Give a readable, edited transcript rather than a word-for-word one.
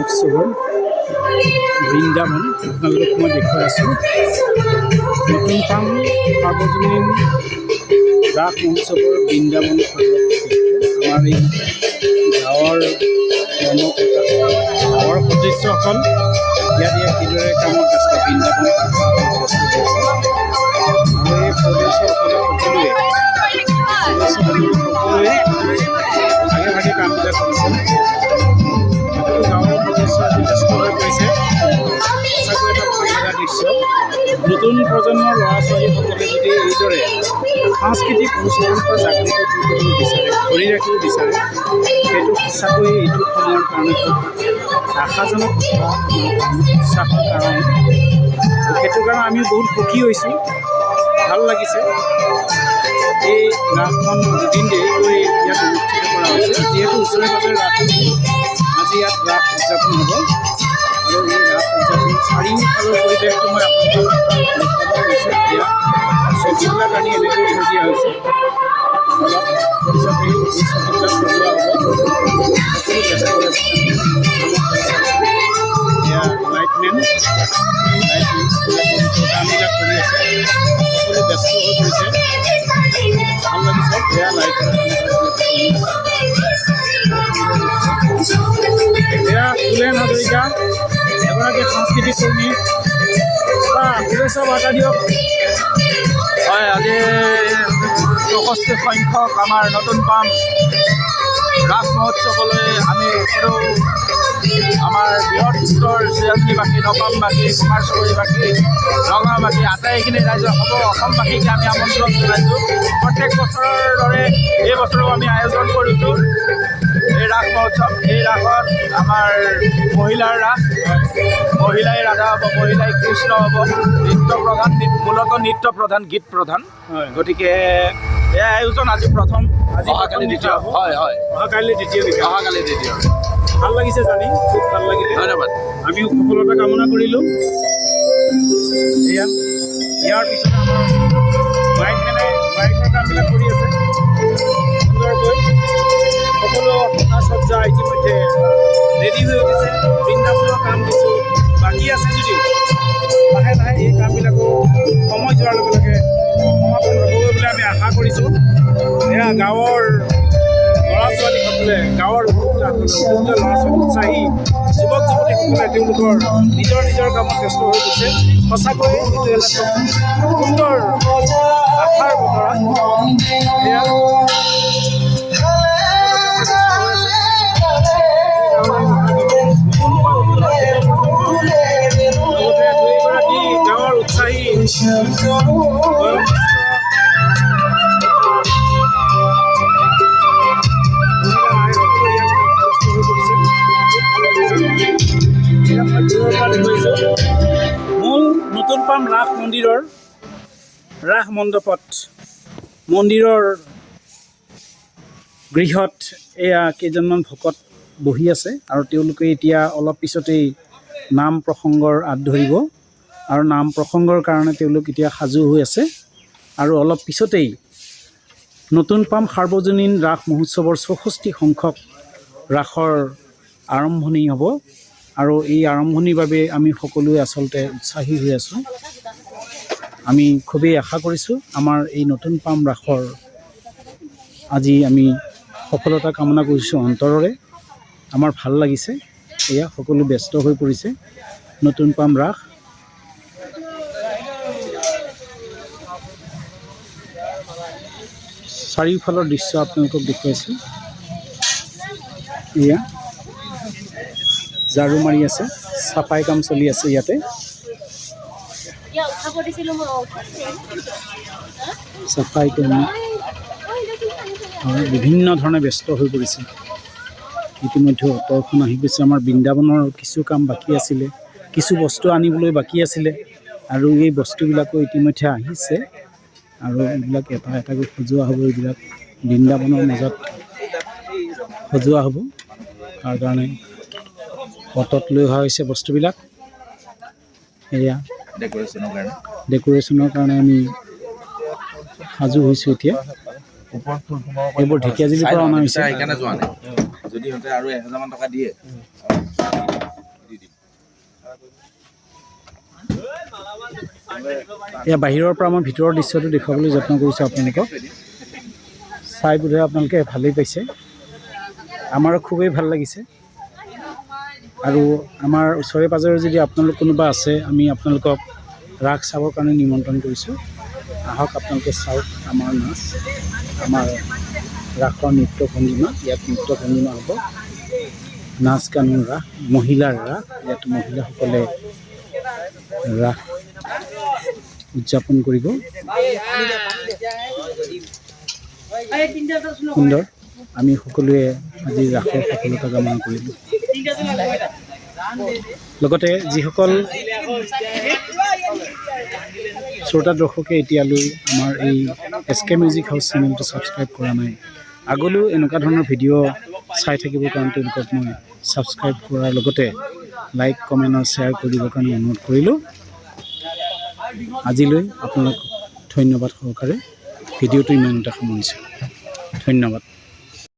মহোৎসৱৰ বৃন্দাবন আপোনালোকক মই দেখুৱাই আছোঁ। নতুন পাম সাৰ্বজনীন ৰাস মহোৎসৱৰ বৃন্দাবন সজোৱা। আমাৰ এই গাঁৱৰ কৰ্মকৰ্তাসকল, গাঁৱৰ সদস্যসকল ইয়াত ইয়াত কিদৰে কামত ব্যস্ত, বৃন্দাবন ব্যস্ত হৈ আছে। আৰু এই সদস্যসকলে সকলোৱে ভাগে ভাগে কামবিলাক কৰিছে। সকলো গাঁৱৰ সদস্য আজি ব্যস্ত হৈ পৰিছে। সঁচাকৈ এটা ভাল লগা দৃশ্য। নতুন প্ৰজন্মৰ ল'ৰা ছোৱালীসকলে যদি এইদৰে সাংস্কৃতিক অনুষ্ঠানটো জাগৃত কৰি তুলিব বিচাৰে, ধৰি ৰাখিব বিচাৰে, সেইটো সঁচাকৈ এইটো সময়ৰ কাৰণে খুব আশাজনক কথা, আমাৰ কাৰণে উৎসাহৰ কাৰণ। সেইটো কাৰণে আমি বহুত সুখী হৈছোঁ, ভাল লাগিছে। এই ৰাসখন দুদিন দেৰিকৈ ইয়াত অনুষ্ঠিত কৰা হৈছে, যিহেতু ওচৰে পাঁজৰে ৰাস। আজি ইয়াত ৰাস উদযাপন হ'ব আৰু এই ৰাস উদযাপন চাৰিওফালৰ পৰিৱেশটো মই আপোনালোকক দেখুৱাব গৈছোঁ। এতিয়া চকীবিলাক আনি এনেকৈ থৈ দিয়া হৈছে। অলপ পিছত এই চকীবিলাক সজোৱা হ'ব। সকলো ব্যস্ত হৈ আছে। এয়া লাইটমেন, কামবিলাক কৰি আছে। সকলো ব্যস্ত হৈ পৰিছে, ভাল লাগিছে। এয়া লাইট, এয়া কুলেন হাজৰিকা, এগৰাকী সাংস্কৃতিক কৰ্মী। বা শুভেচ্ছা বাৰ্তা দিয়ক। হয়, আজি 64 সংখ্যক আমাৰ নতুন পাম ৰাস মহোৎসৱলৈ আমি সদৌ আমাৰ বৃহত্তৰ চিৰাজুলিবাসী, নপামবাসী, কুমাৰচুবুৰীবাসী, নগাঁওবাসী, আটাইখিনি ৰাইজৰ হ'ব অসমবাসীকে আমি আমন্ত্ৰণ জনাইছোঁ। প্ৰত্যেক বছৰৰ দৰে এই বছৰো আমি আয়োজন কৰিছোঁ এই ৰাস মহোৎসৱ। এই ৰাসত আমাৰ মহিলাৰ ৰাস, মহিলাই ৰাধা হ'ব, মহিলাই কৃষ্ণ হ'ব। নৃত্য প্ৰধান, মূলতঃ নৃত্য প্ৰধান, গীত প্ৰধান। গতিকে এই আয়োজন আজি প্ৰথম। আজি অহাকালি প্ৰথম দ্বিতীয় নিশা হ'ব। হয়। অহাকাইলৈ দ্বিতীয় নিশা। অহাকালি দ্বিতীয়। ভাল লাগিছে জানি, খুব ভাল লাগিলে। ধন্যবাদ। আমিও সফলতা কামনা কৰিলোঁ। এয়া ইয়াৰ পিছত আমাৰ মাইকমেনে মাইকৰ কামবিলাক কৰি আছে সুন্দৰকৈ। সকলো সাজ সজ্জা ইতিমধ্যে ৰেডি হৈ উঠিছে। বৃন্দাবনৰ কাম কিছু বাকী আছে যদিও লাহে লাহে এই কামবিলাকো সময় যোৱাৰ লগে লগে সমাপন হ'বগৈ বুলি আমি আশা কৰিছোঁ। এয়া গাঁৱৰ ল'ৰা ছোৱালীসকলে, গাঁৱৰ উপযুক্ত ল'ৰা ছোৱালী, উৎসাহী যুৱক যুৱতীসকলে তেওঁলোকৰ নিজৰ নিজৰ কামত ব্যস্ত হৈ পৰিছে। সঁচাকৈ এইটো এটা খুব সুন্দৰ আশাৰ বতৰা। এয়া ব্যস্ত হৈ আছে। নতুনকৈ উঠি অহা যুৱ প্ৰজন্ম, লগতে দুয়োগৰাকী গাঁৱৰ উৎসাহী বয়সস্থ মহিলা আইসকলো ইয়াত ব্যস্ত হৈ পৰিছে। খুব ভাল লাগিছে। এয়া মই দূৰৰ পৰা দেখুৱাইছোঁ। মূল নতুন পাম ৰাস মন্দিৰৰ ৰাস মণ্ডপত, মন্দিৰৰ গৃহত এয়া কেইজনমান ভকত বহি আছে আৰু তেওঁলোকে এতিয়া অলপ পিছতেই নাম প্ৰসংগৰ আঁত ধৰিব আৰু নাম প্ৰসংগৰ কাৰণে তেওঁলোক এতিয়া সাজু হৈ আছে। আৰু অলপ পিছতেই নতুন পাম সাৰ্বজনীন ৰাস মহোৎসৱৰ 64 সংখ্যক ৰাসৰ আৰম্ভণি হ'ব আৰু এই আৰম্ভণিৰ বাবে আমি সকলোৱে আচলতে উৎসাহী হৈ আছোঁ। আমি খুবেই আশা কৰিছোঁ, আমাৰ এই নতুন পাম ৰাসৰ আজি আমি সফলতা কামনা কৰিছোঁ অন্তৰৰে। আমাৰ ভাল লাগিছে। এয়া সকলো ব্যস্ত হৈ পৰিছে। নতুন পাম ৰাস। চাৰিওফালৰ দৃশ্য আপোনালোকক দেখুৱাইছোঁ। এয়া ঝাৰু মাৰি আছে, চাফাই কাম চলি আছে ইয়াতে। উঠাব দিছিলোঁ মই। চাফাই কৰ্মী আৰু বিভিন্ন ধৰণে ব্যস্ত হৈ পৰিছে। ইতিমধ্যে অট'খন আহি গৈছে। আমাৰ বৃন্দাবনৰ কিছু কাম বাকী আছিলে, কিছু বস্তু আনিবলৈ বাকী আছিলে আৰু এই বস্তুবিলাকো ইতিমধ্যে আহিছে আৰু এইবিলাক এটা এটাকৈ সজোৱা হ'ব। এইবিলাক বৃন্দাবনৰ মাজত সজোৱা হ'ব, তাৰ কাৰণে অট'ত লৈ অহা হৈছে বস্তুবিলাক। এয়া ডেক'ৰেশ্যনৰ কাৰণে। ডেক'ৰেশ্যনৰ কাৰণে আমি সাজু হৈছোঁ এতিয়া। ওপৰত ফুল সোমাব। এইবোৰ ঢেকীয়াজুলিৰ পৰা অনা হৈছে। সেইকাৰণে যোৱা নাই। যদি সিহঁতে আৰু 1000মান টকা দিয়ে। এয়া বাহিৰৰ পৰা মই ভিতৰৰ দৃশ্যটো দেখুৱাবলৈ যত্ন কৰিছোঁ আপোনালোকক। চাই বোধহয় আপোনালোকে ভালেই পাইছে, আমাৰো খুবেই ভাল লাগিছে। আৰু আমাৰ ওচৰে পাঁজৰে যদি আপোনালোক কোনোবা আছে, আমি আপোনালোকক ৰাস চাবৰ কাৰণে নিমন্ত্ৰণ কৰিছোঁ। আহক, আপোনালোকে চাওক আমাৰ নাচ, আমাৰ ৰাসৰ নৃত্য ভংগীমা। ইয়াত নৃত্য ভংগীমা হ'ব, নাচ গানৰ ৰাস, মহিলাৰ ৰাস। ইয়াত মহিলাসকলে ৰাস উদযাপন কৰিব। সুন্দৰ। আমি সকলোৱে আজি ৰাসৰ সফলতা কামনা কৰিলোঁ। লগতে যিসকল শ্ৰোতা দৰ্শকে এতিয়ালৈ আমাৰ এই এছ কে মিউজিক হাউচ চেনেলটো ছাবস্ক্ৰাইব কৰা নাই, আগলৈও এনেকুৱা ধৰণৰ ভিডিঅ' চাই থাকিবৰ কাৰণে তেওঁলোকক মই ছাবস্ক্ৰাইব কৰাৰ লগতে লাইক, কমেণ্ট আৰু শ্বেয়াৰ কৰি দিবৰ কাৰণে অনুৰোধ কৰিলোঁ। আজিলৈ আপোনালোক ধন্যবাদ সহকাৰে ভিডিঅ'টো ইমানতে সামৰিছোঁ। ধন্যবাদ।